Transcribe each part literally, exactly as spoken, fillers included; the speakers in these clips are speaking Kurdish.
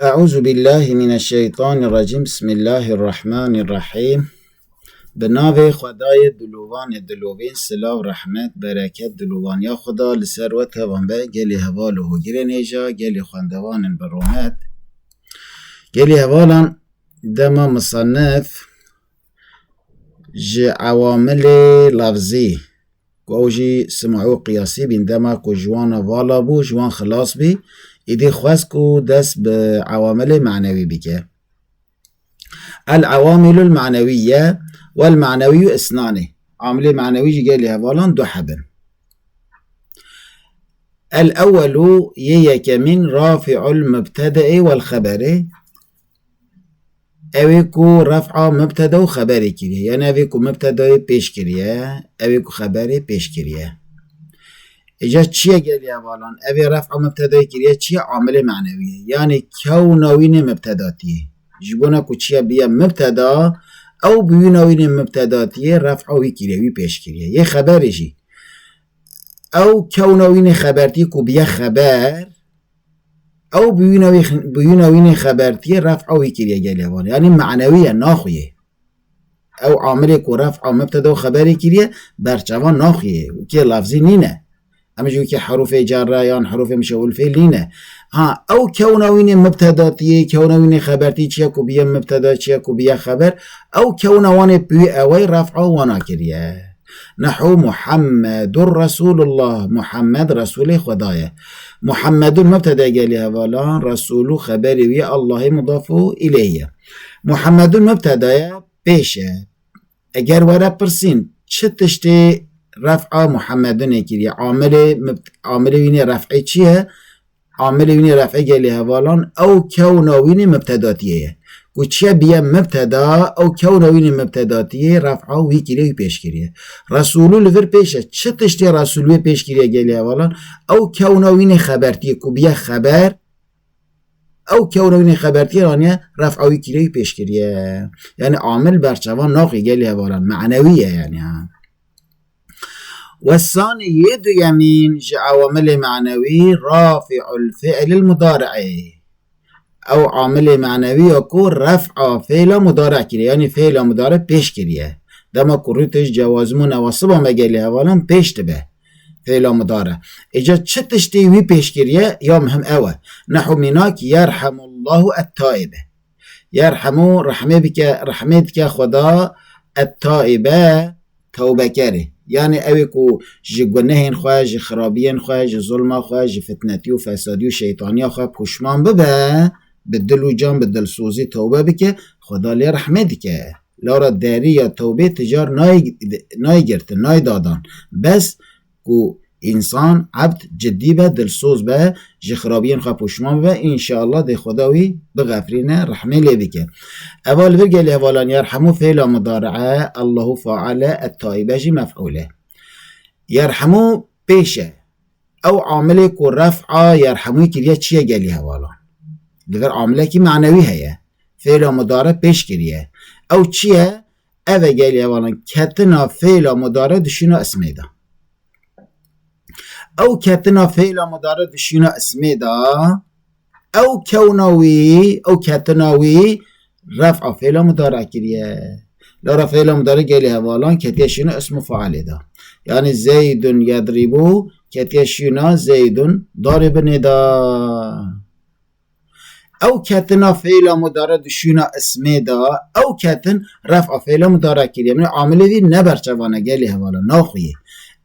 Eûzubîllahimineşşeytanirrecîm. Bismillahirrahmanirrahîm. Bi navê Xwedayê dilovan ê dilovên, silav, rehmet, bereket, dilovaniya Xweda li ser we tevan be, gelê heval û hogirên hêja, gelê xwendevanên bi rûmet. Gelê hevalan, dema musannif ji ewamilê lafzî, ku ew jî simû qiyasî bîn, dema ku ji wan vala bû, ji wan xilas bî, îdî xwest ku dest bi ewamilê manewî bike. El-ewamilul manewiyye wel manewiyyu isnani. Amilê manewî jî gelê hevalan du heb in. El-ewwelu, yê yekemîn, rafi'ul mubtede'ê wel xeberê. Ew ê ku ref'a mubteda û xeberê kiriye. Yani ev ê ku mubtedayê pêş kiriye, ew ê ku xeberê pêş kiriye. Îca çi ye gelê hevalan? Ev ê ref'a mubtedayê kiriye, çi ye? Amilê manewî ye. Yani kewna wî nê mubtedatiyê. Ji bona ku çi ye biye mubteda, ew bi wîna wî nê mubtedatiyê ref'a wî kiriye, wî pêş kiriye. Yê xeberê jî. Ew kewna wî nê xebertiyê ku biye xeber, ew bi wîna wî, bi wîna wî nê xebertiyê ref'a wî kiriye gelê hevalan. Yani manewî ye, naxuyê. Ew amilê ku ref'a mubteda û xeberê kiriye, berçavan naxuyê. Wekî lafzî nîne. Em jî wekî herûfê cerre yan herûfê muşewwil fêl nîne. Ha, ew kewna wî nê mubtedatiyê, kewna wî nê xebertî, çi ye ku biye mubteda, çi ye ku biye xeber, ew kewna wan ê bi wî ewey ref'a wana kiriye. Nehu Muhammedur Resulullah, Muhammed Resulê Xweda ye. Muhammedun mubteda gelê hevalan, Resulu xeberê wî ye, Allahê mudafu îleyh ye. Muhammedun mubteda ye, pêş e. Eger were pirsîn, çi tiştê ref'a Muhammedunê kiriye? Amilê mub-, amilê wî nê ref'ê çi ye? Amilê wî nê ref'ê gelê hevalan, ew kewna wî nê mubtedatiyê ye. Ku çi ye biye mubteda, ew kewna wî nê mubtedatiyê ref'a wî kiriye, wî pêş kiriye. Resulû li vir pêş e. Çi tiştê Resulû wê pêş kiriye gelê hevalan? Ew kewna wî nê xebertiyê ku biye xeber, ew kewna wî nê xebertiyê aniye ref'a wî kiriye, wî pêş kiriye. Yani amil berçavan naxuyê gelê hevalan, manewî ye yani ha. Wessanî, yê duyemîn ji ewamilê manewî, rafi'ul fi'lil mudari'ê. Ew amilê manewî ya ku ref'a fêla mudari kiriye, yani fêla mudari pêş kiriye. Dema ku rûtej cewazim û newasib ame gelê hevalan pêş dibe fêla mudari. Îca çi tiştê wî pêş kiriye ya muhim ew e. Nehu mînak, yerhemullahu et-taibe. Yerhemu, rehmê bike, rehmê dike Xweda, et-taibe, tewbekerê. Yani ew ê ku ji gunehên xwe, ji xirabiyên xwe, ji zulma xwe, ji fitnetî û fesadî û şeytaniya xwe pûşman bibe, bi dil û can, bi dilsozî tewbe bike, Xweda lê rehmê dike. Lora derî ya tewbê ti car nayê, nayê girtin, nayê dadan. Bes ku însan, ebd cidî be, dilsoz be, ji xirabiyên xwe pûşman bibe, înşallah dê Xweda wî bixefrîne, rehmê lê bike. Eva li vir gelê hevalan, yerhemu fêla mudari'e, Allahu faale, et-taibe jî mef'ûl e. Yerhemu pêş e. Ew amilê ku ref'a yerhemû kiriye çi ye gelî hevalan? Li vir amilekî manewî heye. Fêla mudare pêş kiriye. Ew çi ye? Ev e gelî hevalan, ketina fêla mudare di şûna ismê de. Ew ketina fêla mudare di şûna ismê de, ew kewna wî, ew ketina wî ref'a fêla mudare kiriye. Lora fêla mudare gelî hevalan ketiye şûna ismu failê de. Yani Zeydun yedribu ketiye şûna Zeydun daribinê de. Ew ketina fêla mudare di şûna ismê de, ew ketin ref'a fêla mudare kiriye. Min amilê vî ne berçavane gelî hevala, naxuyê.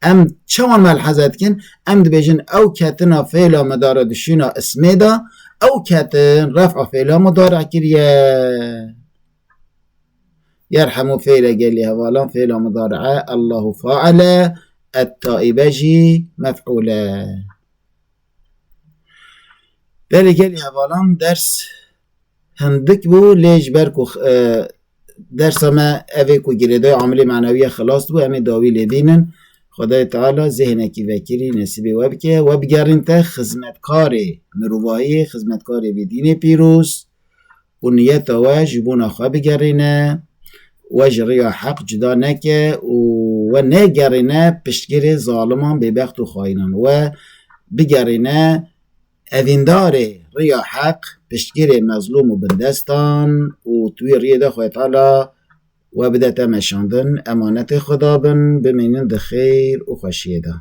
Em çawan melheze dikin? Em dibêjin ew ketina fêla mudare di şûna ismê de, ew ketin ref'a fêla mudare kiriye. Yerhemu fêle gelî hevalan, fêla mudari'e, Allahu faale, et-taibe jî mef'ûle. Belê gelî hevalan ders hindik bû, lê ji ber ku, e, dersa me evê ku girêdayê amilê manewî ye xilas bû, em ê dawî lê bînin. Xwedayê Teala zêhnekî vekirî nesîbê we bike. We bigerîn te xizmetkarê mirovahiyê, xizmetkarê vê dînê pîroz û niyeta we ji bona xwe bigerîne, we ji riya heq cuda neke û we negerîne piştgirê zaliman, bêbext û xayînan. We bigerîne evîndarê riya heq, piştgirê mezlûm û bindestan û di wî riyê de Xwedê Teala we bide te meşandin, emanetê Xweda bin, bimînin di xêr û xweşiyê de.